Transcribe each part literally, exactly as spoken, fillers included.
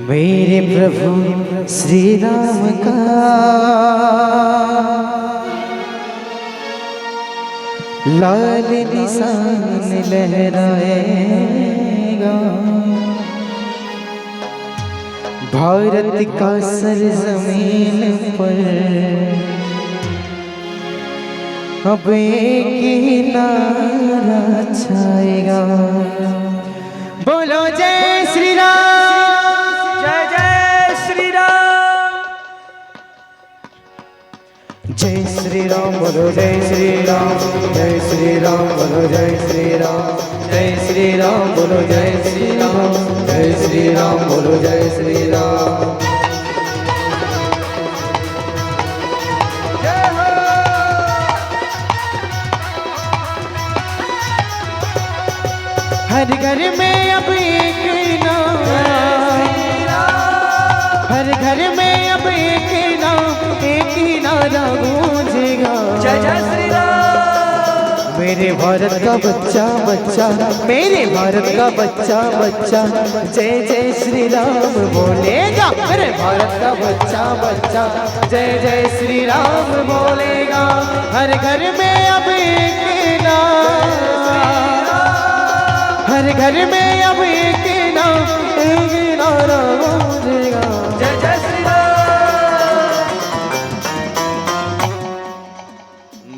मेरे प्रभु श्री राम का लाल निशान लहराएगा, भारत का सरजमीन पर अब एक ही नारा छाएगा। बोलो जय श्री राम। जय जय श्री राम। जय श्री राम बोलो, जय श्री राम। जय श्री राम बोलो, जय श्री राम। जय श्री राम बोलो, जय श्री राम। जय श्री राम बोलो, जय श्री राम। हर घर में अब एक नारा, हर घर में अब एक नारा, एक ही नारा गूंजेगा। जय जय श्री राम। मेरे भारत का बच्चा बच्चा, मेरे भारत का बच्चा बच्चा जय जय श्री राम बोलेगा। मेरे भारत का बच्चा बच्चा जय जय श्री राम बोलेगा। हर घर में अब एक नारा, हर घर में अब एक नारा, एक नारा गूंजेगा। जय जय श्री राम।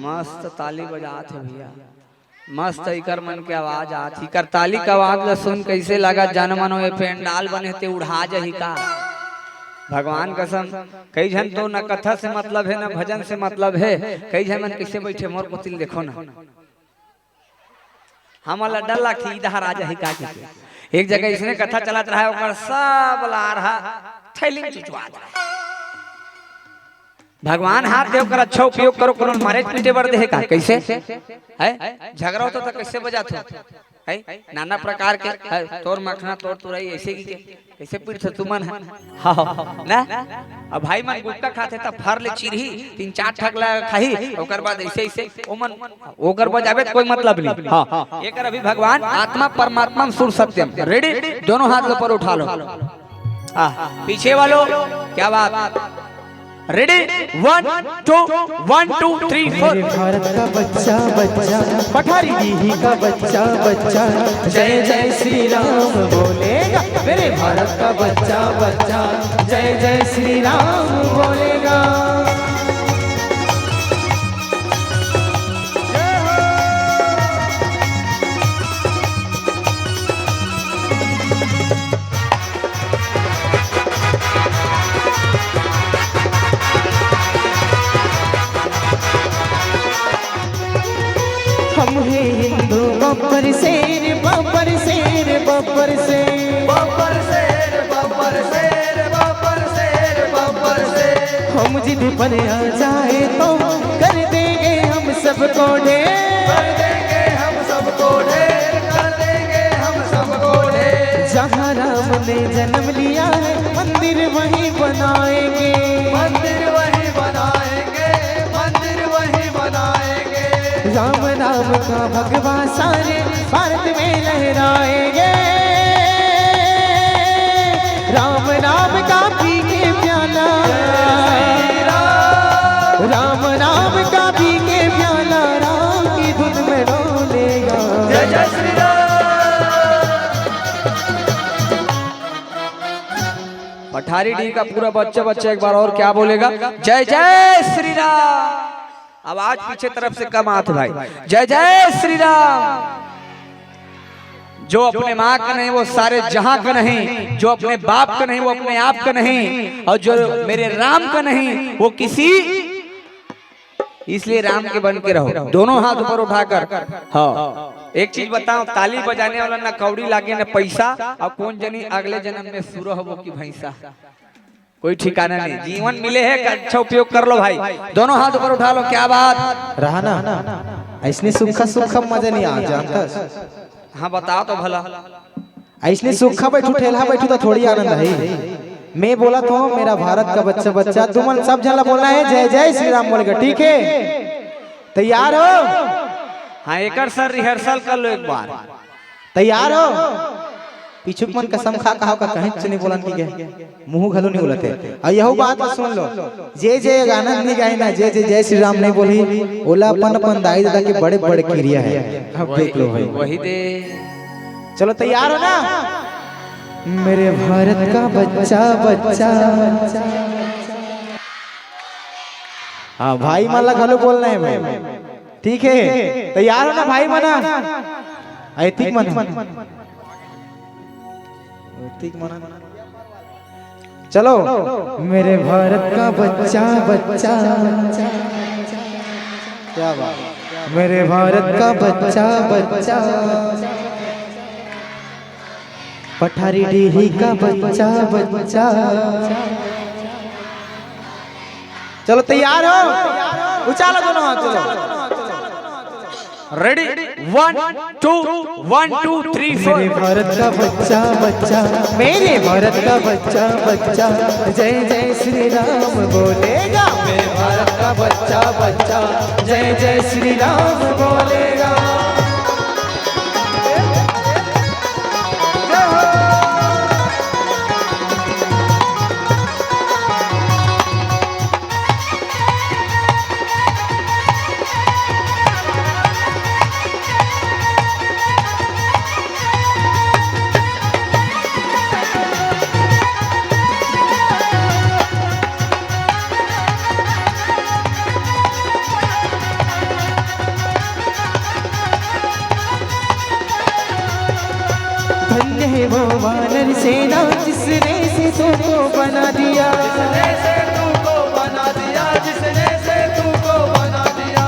मस्त ताली बजात हे भैया, मस्त इकर मन के आवाज आत हे। इकर ताली के आवाज ल सुन कइसे लगा, जन मन ये पंडाल बने ते उड़ा जाही का। भगवान कसम, कई झन तो न कथा से मतलब हे, न भजन से मतलब हे। कई झन मन कइसे बइठे, मोर कोति ल देखो ना, हमन ल डर लगथे, इधर आ जाही का कहिके। एक जगह इसने कथा चलत रहा, ओकर सब लार हा थैली में चुचवात रहा। भगवान हाथ दे, ओकर अच्छा उपयोग करो, कोनो मारे पीटे बर दे हे का? कइसे? है? झगड़ा होता तो कइसे बजात हो? है? नाना प्रकार के, है, तोर मखना, तोर तुरई, अइसे कहिके कइसे पीटथे तुमन ह? हाँ, ना? अब भाई मन गुटखा खाथे त फर ले चिरही, तीन चार ठक ला खाही, ओकर बाद अइसे, अइसे, ओमन, ओकर बजाबे त कोई मतलब नहीं। हाँ, एकर अभी भगवान आत्मा परमात्मा में सुर सत्यम। Ready? दोनों हाथ ऊपर उठा लो। हाँ, पीछे वालों, क्या बात? Ready? One, two, one, two, three, four. मेरे भारत का बच्चा बच्चा, पठारी डीही का बच्चा बच्चा जय जय श्री राम बोलेगा। मेरे भारत का बच्चा बच्चा जय जय श्री राम बोलेगा। हम हैं हिंदू बब्बर शेर, बब्बर शेर, बब्बर शेर। बब्बर शेर, बब्बर शेर, बब्बर शेर, बब्बर शेर। हम जिद पर आ जाए तो कर देंगे हम सबको ढेर। कर देंगे हम सबको ढेर, कर देंगे हम सबको ढेर। जहाँ राम ने जन्म लिया है, मंदिर वहीं बनाएंगे। मंदिर वहीं बनाएंगे, मंदिर वहीं बनाएंगे। राम नाम का भगवा सारे भारत में लहराएंगे। राम नाम का पी के प्याला, राम नाम का पी के प्याला, राम की धुन में डोलेगा। जय जय श्री राम। पठारी डी का पूरा बच्चा बच्चा एक बार और क्या बोलेगा? जय जय श्री राम। आवाज पीछे तरफ से कम आत भाई। जय जय श्री राम। जो अपने माँ का नहीं, वो सारे जहां का नहीं। जो अपने बाप का नहीं, वो अपने आप का नहीं। और जो मेरे राम का नहीं, वो किसी, इसलिए राम के बन के रहो। दोनों हाथ ऊपर उठाकर। हाँ, एक चीज बताओ, ताली बजाने वाला ना कौड़ी लागे ना पैसा, और कौन जनी अगले जन्म में सुरह होबो कि भैंसा। कोई ठिकाना नहीं, जीवन मिले है, अच्छा उपयोग कर लो भाई। दोनों हाथ ऊपर उठा लो, क्या बात। रहा ना, अइसने सुक्खा सुक्खा मजा नहीं आ जानता। हाँ, बताओ तो भला। अइसने सुक्खा बैठू, ठेलहा बैठू तो थोड़ी आनंद है। मैं बोलत हूँ, मेरा भारत का बच्चा बच्चा, तुमन सब झन ला बोलना है जय जय श्री राम बोलेगा, ठीक है? तैयार हो? हाँ, एकर सर rehearsal कर लो एक बार। तैयार हो? पीछू के मन कसम खा कहाव का कहीं नहीं बोलन की गए, मुंह घलो नहीं उलते। अउ यहू बात ला सुन लो, जे जे आनंद नहीं गाए ना, जे जे जय श्री राम नहीं बोली, ओला अपन अपन दाई दादा के बड़े बड़े किरिया है। अब देख लो भाई। वही दे। चलो तैयार हो ना? मेरे भारत का बच्चा बच्चा। हाँ भाई मन ला घलो बोलना है भाई। ठीक है, तैयार हो ना भाई मना? ऐतिक मना। ठीक मना। चलो। मेरे भारत का बच्चा बच्चा। क्या बात। मेरे भारत का बच्चा बच्चा। पठारी डीही का बच्चा बच्चा। चलो तैयार हो? उछालो दोनों हाथ, चलो। Ready, one two, one two three four. मेरे भारत का बच्चा बच्चा, मेरे भारत का बच्चा बच्चा, जय जय श्री राम बोलेगा। मेरे भारत का बच्चा बच्चा, जय जय श्री राम बोलेगा। जय हो। धन्य है वो वानर सेना जिसने सेतु को बना दिया। जिसने सेतु को बना दिया, जिसने सेतु को बना दिया।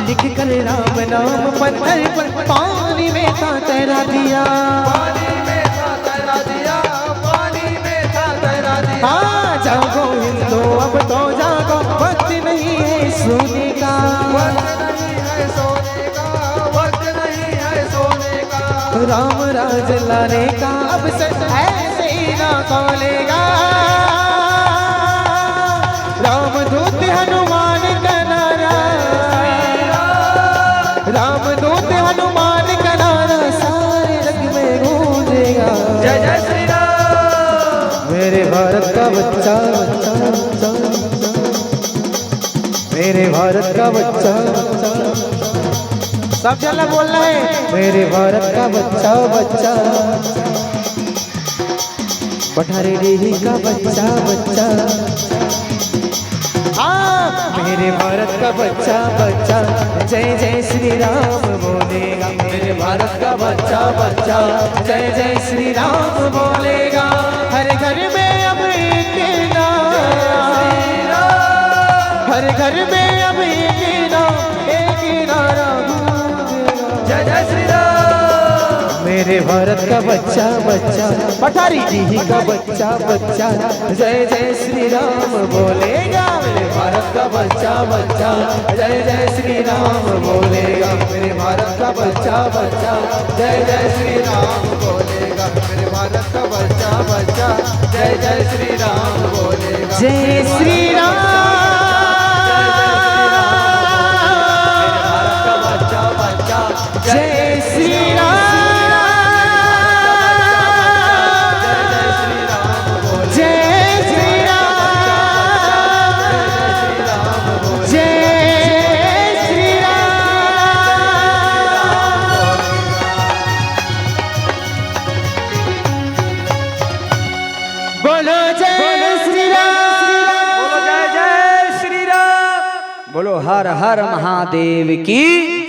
लिख कर राम नाम पत्थर पर पानी में था तैरा दिया। पानी में था तैरा दिया, पानी में था तैरा दिया। हाँ, जागो हिंदू, अब तो जागो, वक्त नहीं है सोने का। वक्त नहीं है सोने का, वक्त नहीं है सोने का। राम राज लाने का अब सच ऐसे ही ना खोलेगा। रामदूत हनुमान का नारा, रामदूत हनुमान का नारा सारे जग में गूंजेगा। जय जय श्री राम। मेरे भारत का बच्चा, बच्चा, बच्चा, मेरे भारत का बच्चा, बच्चा, सब जन ला बोलना है। मेरे भारत का बच्चा बच्चा, पठारी डीही का बच्चा बच्चा। हाँ, मेरे भारत का बच्चा बच्चा, जय जय श्री राम बोलेगा। मेरे भारत का बच्चा बच्चा, जय जय श्री राम बोलेगा। हर घर में अब एक नारा, हर घर में अब एक नारा, एक नारा गूंजेगा। जय जय श्री राम। मेरे भारत का बच्चा बच्चा, पठारी डीही का बच्चा बच्चा, जय जय श्री राम बोलेगा। मेरे भारत का बच्चा बच्चा, जय जय श्री राम बोलेगा। मेरे भारत का बच्चा बच्चा, जय जय श्री राम बोलेगा। मेरे भारत का बच्चा बच्चा, जय जय श्री राम बोलेगा। जय श्री राम। मेरे भारत का बच्चा बच्चा, जय श्री राम। जय श्री राम। जय श्री राम। बोलो जय श्री राम। बोलो जय जय श्री राम। बोलो हर हर महादेव की।